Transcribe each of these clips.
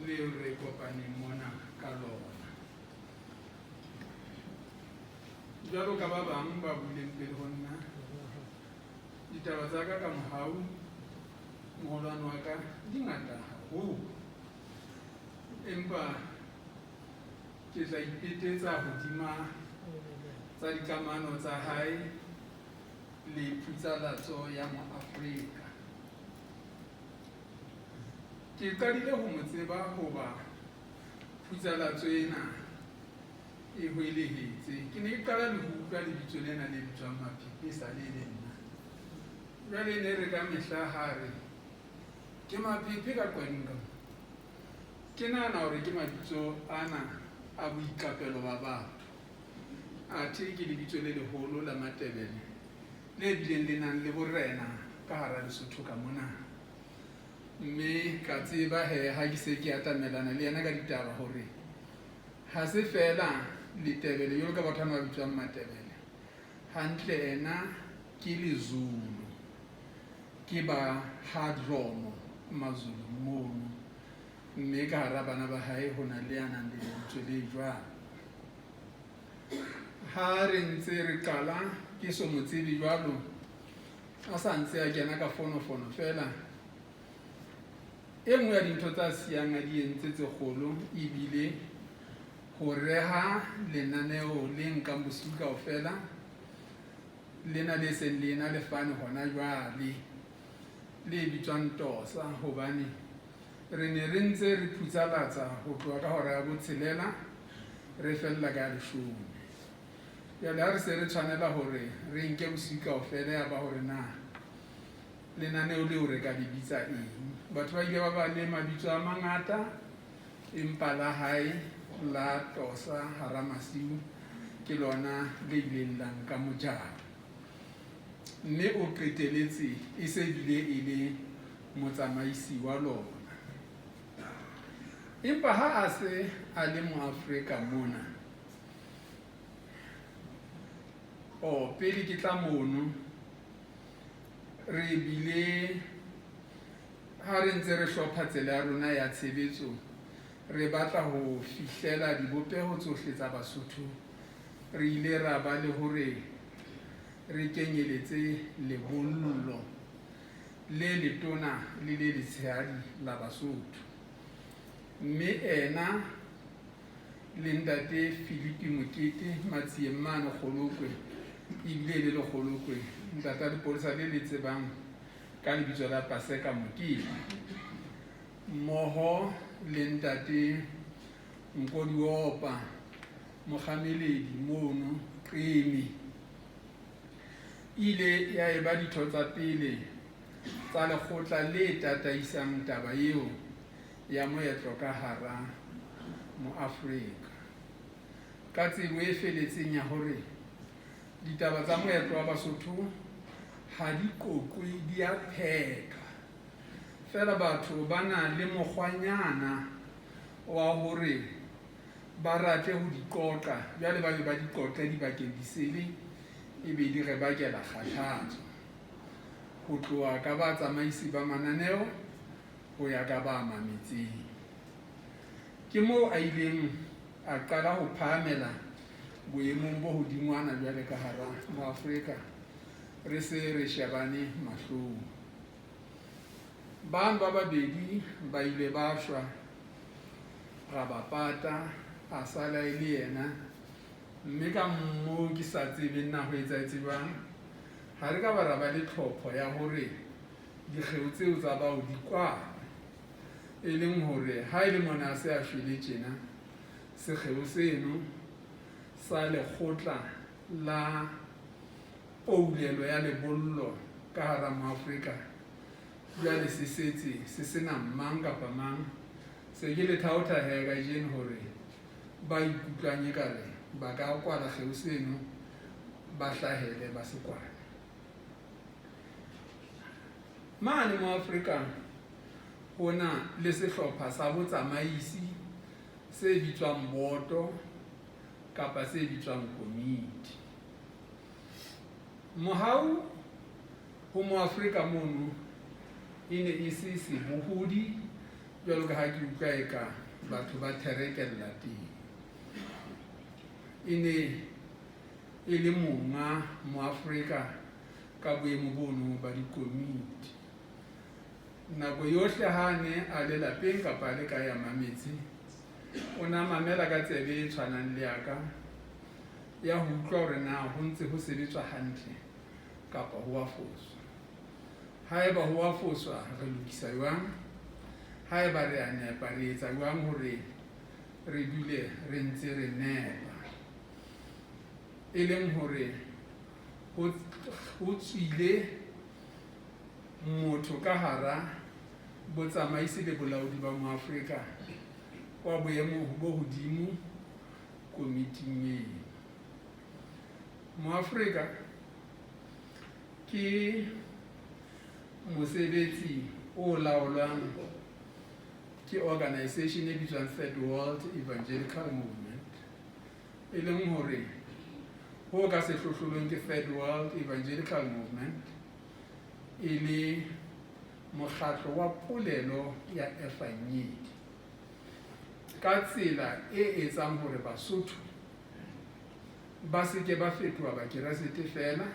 leo re kopaneng mona ka lona. Jwalo ka ba bang ba buileng pele ho nna, ditaba tsa ka ka Mohau, moholwane wa ka, di ngata haholo. Empa ke tla ipetetsa hodima tsa dikamano tsa hae le phutsalatso ya Moafrika. Ke qadile ho mo tseba hoba phutsalatso ena e hwelehetse. Ke ne ke qala le ho utlwa lebitso lena le bitswang Maphephe e sale e le nna. Jwale e ne re ka mehla ha re ke Maphephe ka qwading ka mona. Ke nahana hore ke mabitso ana a boiqapelo ba batho. Athe ke lebitso le leholo la Matebele le bileng le nang le borena ka hara Lesotho ka mona. Mme ka tseba he ha ke se ke atamelana le yena ka ditaba hore ha se feela Letebele jwalo ka batho bana ba bitswang Matebele, hantle ena ke Lezulu, ke ba ha Dlomo Mazulu mono, mme ka hara bana ba hae ho na le ya nang le lebitso le jwalo. Ha re ntse re qala ke so mo tsebe jwalo, a sa ntse a kena ka fonofono feela. E nngwe ya dintho tsa siyang a di entse tse kgolo ebile ho reha lenaneo le nkang bosiu kaofela, lena le seng le ena le fane hona jwale, le bitswang Tosa, hobane re ne re ntse re phutsalatsa ho tloha ka hora ya botshelela re fella ka ya leshome. Jwale ha re se re tshwanela hore re nke bosiu kaofela, ya ba hore na lenaneo leo re ka le bitsa eng. Batho ba ile ba ba le mabitso a mangata, empa la hae la Tosa hara masiu ke lona le ileng la nka mojaro. Mme o qeteletse e se bile e le motsamaisi wa lona. Empa ha a se a le Moafrika mona, oh, pele ke tla mono, re bile ha re ntse re hlopha tsela ya rona ya tshebetso, re batla ho fihlela dibopeho tsohle tsa Basotho, re ile ra ba le hore re kenyeletse lebollo le letona le le letshehadi la Basotho. Mme ena le ntate Philipi Mokete Matsieng mane Kgolokwe, ebile e le Lekgolokwe, ntata lepolesa le le tsebang ka lebitso la Paseka Mokete, mmoho le ntate Nkodiopa Mokgameledi mono Qeme, ile ya eba ditho tsa pele tsa lekgotla le tataisang taba eo ya moetlo ka hara Moafrika. Ka tsebo e feletseng ya hore ditaba tsa moetlo wa Basotho ha di qoqwe, di a phethwa. Feela batho ba na le mokgwanyana wa hore ba rate ho di qoqa, jwale ba be ba di qoqe dibakeng disele, e be di re bakela kgathatso. Ho tloha ka batsamaisi ba mananeo ho ya ka ba mametseng. Ke moo a ileng a qala ho phahamela boemong bo hodingwana jwale ka hara Moafrika, re se re shebane mahlong. Bang ba babedi ba ile ba shwa, ra ba pata, a sala e le yena, mme ka moo ke sa tsebeng na ho etsahetse jwang, ha re ka ba ra ba le tlhopho ya hore dikgeo tseo tsa bao di kwalwe, e leng hore ha e le mona a se a shwele tjena, sekgeo seno sa lekgotla la poulelo ya lebollo ka hara Moafrika jwale se setse se se na mang kapa mang. Se ke le thaotha he kajeno hore ba ikutlwang ekare ba ka kwala kgeo seno ba hlahele ba se kwale. Mane Moafrika ho na le sehlopha sa botsamaisi se bitswang boto kapa se bitswang komiti. Mohau ho Moafrika mono e ne e se sebohodi Jwalo ka ha ke utlwa eka batho ba therekella teng. E ne e le monga Moafrika ka boemo bono ba dikomiti. Nako yohle ha a ne a le lapeng kapa a le kae a mametse, o ne a mamela ka tsebe e tshwanang le ya ka ya ho utlwa hore na ho ntse ho sebetswa hantle kapa ho a foswa. Haeba ho a foswa, re lokisa jwang? Haeba re a nepa, re etsa jwang hore re dule re ntse re nepa? E leng hore ho tswile motho ka hara botsamaisi le bolaodi ba Moafrika wa boemo bo hodimo komiting eno. Moafrika ke mosebetsi o laolwang ke organization e bitswang Third World Evangelical Movement, e leng hore ho ka sehlohlolong ke Third World Evangelical Movement e le mokgatlo wa polelo ya evangeli ka tsela e etsang hore Basotho ba se ke ba fetoha Bakeresete feela,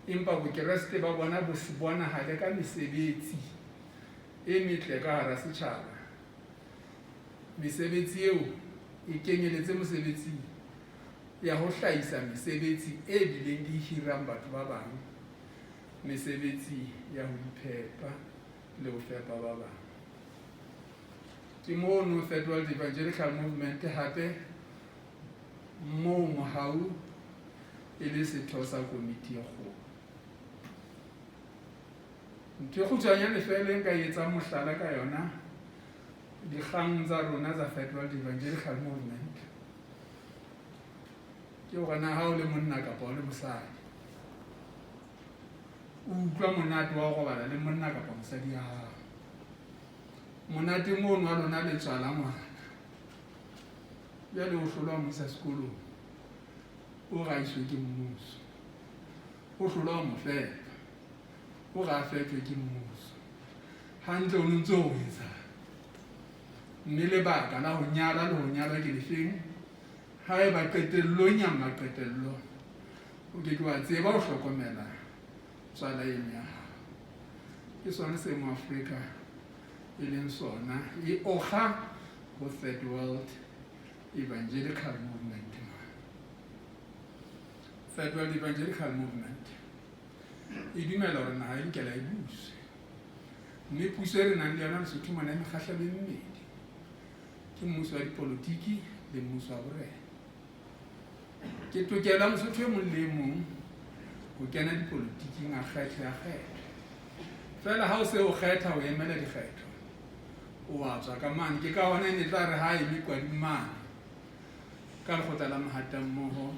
empa Bokeresete ba bona bo se bonahale ka mesebetsi e metle ka hara setjhaba. Mesebetsi eo e kenyeletse mosebetsi ya ho hlahisa mesebetsi e bileng e hirang batho ba bang, mesebetsi ya ho iphepa le ho fepa ba bang. Ke mono Third World Evangelical Movement hape moo Mohau e le setho sa komiti e kgolo. Ntho e kgutshwanyane feela e nka e etsang mohlala ka yona dikgang tsa rona tsa Third World Evangelical Movement ke hore na ha o le monna kapa o le mosadi o utlwa monate wa ho robala le monna kapa mosadi ya hao. Monate mono wa lona le tswala ngwana, jwale o hlolwa ho mo isa sekolong, o re a iswe ke mmuso, o hlolwa ho mo fepa, o re a fepjwe ke mmuso. Hantle o no ntse o etsang? Mme lebaka la ho nyala le ho nyalwa ke lefeng? Haeba qetellong ya mmaqetello o ke ke wa tseba ho hlokomela tswala eno ya hao. Ke sona se Moafrika e leng sona, e okga ho Third World Evangelical Movement. Third World Evangelical Movement e dumela hore naha e lokela e buswe, mme puso e re nang le yona Lesotho mona e mekgahlelo e mmedi, ke mmuso wa dipolotiki le mmuso wa borena. Ke tokelo ya Mosotho e mong le e mong ho kena dipolotiking, a kgethe a kgethwe. Feela ha o se o kgetha ho emela dikgetho, o a tswa ka mane. Ke ka hona e ne tla re ha eme Kwading mane ka lekgotla la mohatammoho,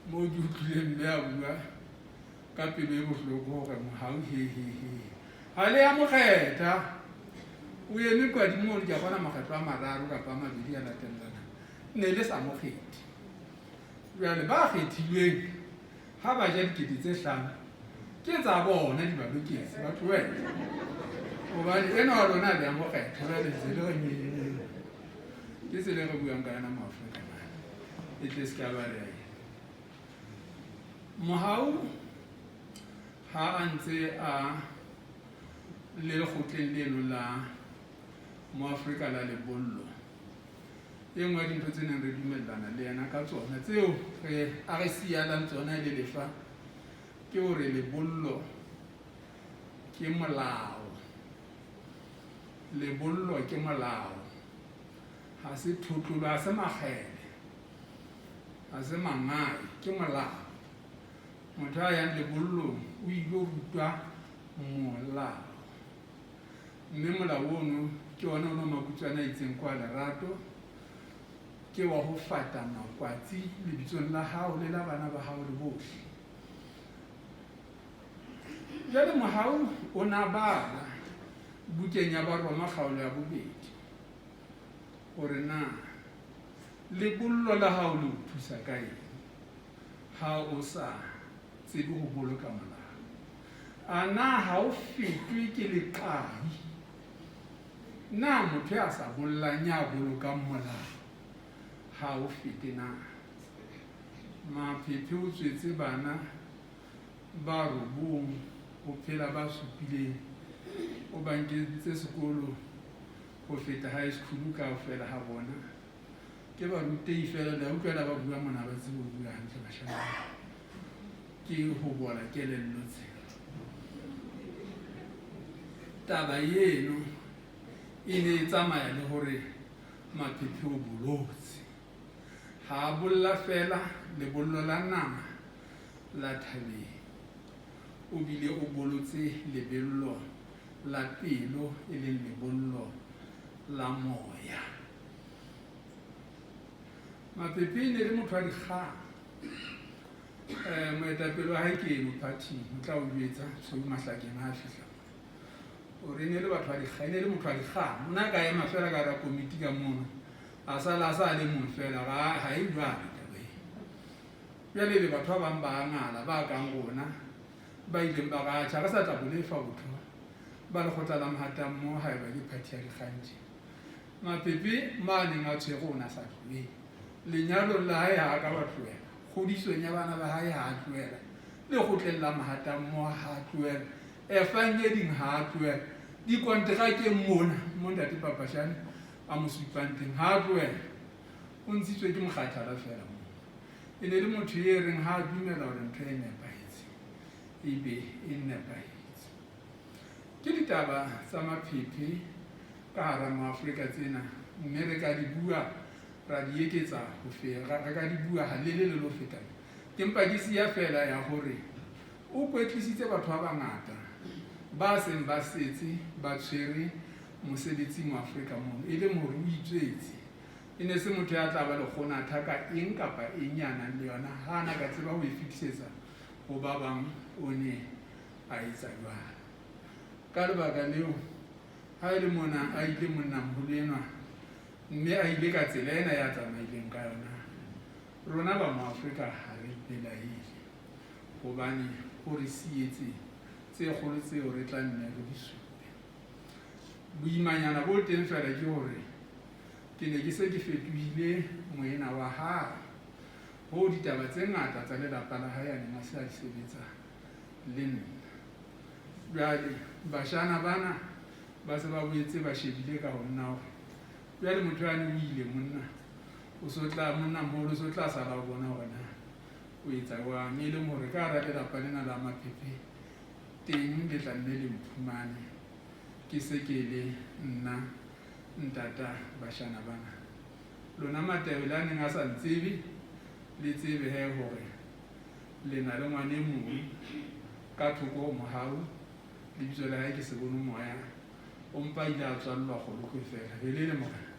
moo ke utlwileng mme a bua ka pelo e bohloko hore Mohau he he he ha le ya mo kgetha, o eme Kwading mono, ke a bona makgetlo a mararo kapa a mabedi a latellana, ne le sa mo kgethe. Jwale ba kgethilweng ha ba ja 5 000 ke tsa bona, di ba loketse, ba tlohele, hobane enwa wa lona le ya mo kgetha. Jwale ntse le re nyenyenyeng, ke tsela e re buang ka yona mo Afrika mane, e tle se ka ba re Mohau ha a ntse a le lekgotleng leno la Moafrika la lebollo. E nngwe ya dintho tse neng re dumellana le yena ka tsona, tseo re a re siyalang tsona e le lefa, ke hore lebollo ke molao. Lebollo ke molao, ha se thotlolo, ha se makgele, ha se mangae, ke molao. Motho a yang lebollong o ilo rutwa molao, mme molao ono ke ona ono makutswana a itseng kwa lerato ke wa ho fata makwatsi lebitsong la hao le la bana ba hao le bohle. Jwale Mohau o na bala bukeng ya Baroma kgaolo ya 2 hore na lebollo la hao le o thusa ka eng ha o sa tsebe ho boloka molao. A na ha o fetwe ke leqai? Na motho ya sa bollang ya bolokang molao ha o fete na? Maphephe o tswetse bana ba robong, o phela ba supileng, o ba nkentse sekolo ho feta high school kaofela ha bona. Ke barutehi feela, le a utlwa ba bua mona ba tsebe ho bua hantle bashanyana. Ke ho bola kelello tse. Taba eno e ne e tsamaya le hore Maphephe o bolotse. Ha a bolla feela lebollo la nama la thabeng, o bile o bolotse lebello la pelo e leng lebollo la moya. Maphephe e ne e le motho wa dikgang. Moetapele wa hae ke eno phathing, o tla o jwetsa Tshweu Mahlakeng ha a fihla. O re e ne le batho ba dikgang, e ne le motho wa dikgang. O ne a ka ema feela ka hara komiti ka mono, a sala a sa le mong feela, ha e jwalo taba eo. Jwale ebe batho ba bang ba ngala ba kang rona ba ileng ba re atjha re sa tla bo lefa botho ba lekgotla la Mohatammoho haeba ke phathi ya dikgang tje. Maphephe ma neng a tshwere o ne a sa tlohele. Lenyalong la hae ha a ka ba tlohela, kgodisong ya bana ba hae ha a tlohela, lekgotleng la Mohatammoho ha a tlohela, efangeding ha a tlohela, dikonterakeng mona mo ntate Papashane a mo supang teng ha a tlohela. O ntshitswe ke mokgathala feela moo. E ne le motho e reng ha a dumela hore ntho e nepahetse ebe e nepahetse. Ke ditaba tsa Maphephe ka hara Moafrika tsena, mme re ka di bua ra di eketsa ho re ka di bua halelele le ho feta. Ke mpa ke siya feela ya hore o kwetlisitse batho ba bangata ba seng ba setse ba tshwere mosebetsi Moafrika mono, e leng hore o itswetse. E ne se motho ya tla ba lekgonatha ka eng kapa eng ya nang le yona, ha a na ka tseba ho e fetisetsa ho ba bang o ne a etsa jwalo. Ka lebaka leo, ha e le mona a ile monnamoholo enwa, mme a ile ka tsela ena ya tsamaileng ka yona, rona ba Moafrika ha re belaele, hobane o re sietse tse kgolo tseo re tla nne re di supe. Boimanyana bo teng feela ke hore ke ne ke se ke fetohile moena wa hae, hoo ditaba tse ngata tsa lelapa la hae a neng a se a di sebetsa le nna. Jwale bashana bana ba se ba boetse ba shebile ka ho nna hore jwale motho yane o ile monna, o so tla monna moholo o so tla sala o bona hore na o etsa jwang, e leng hore ka hara lelapa lena la Maphephe teng le tla nne le mphumane ke se ke le nna ntata bashana bana. Lona Matebele a neng a sa ntsebe, le tsebe he hore le na le ngwana e mong ka thoko ho Mohau, lebitso la hae ke Sebono Moya, o mpa ile a tswallwa Kgolokwe feela. Be le le morena.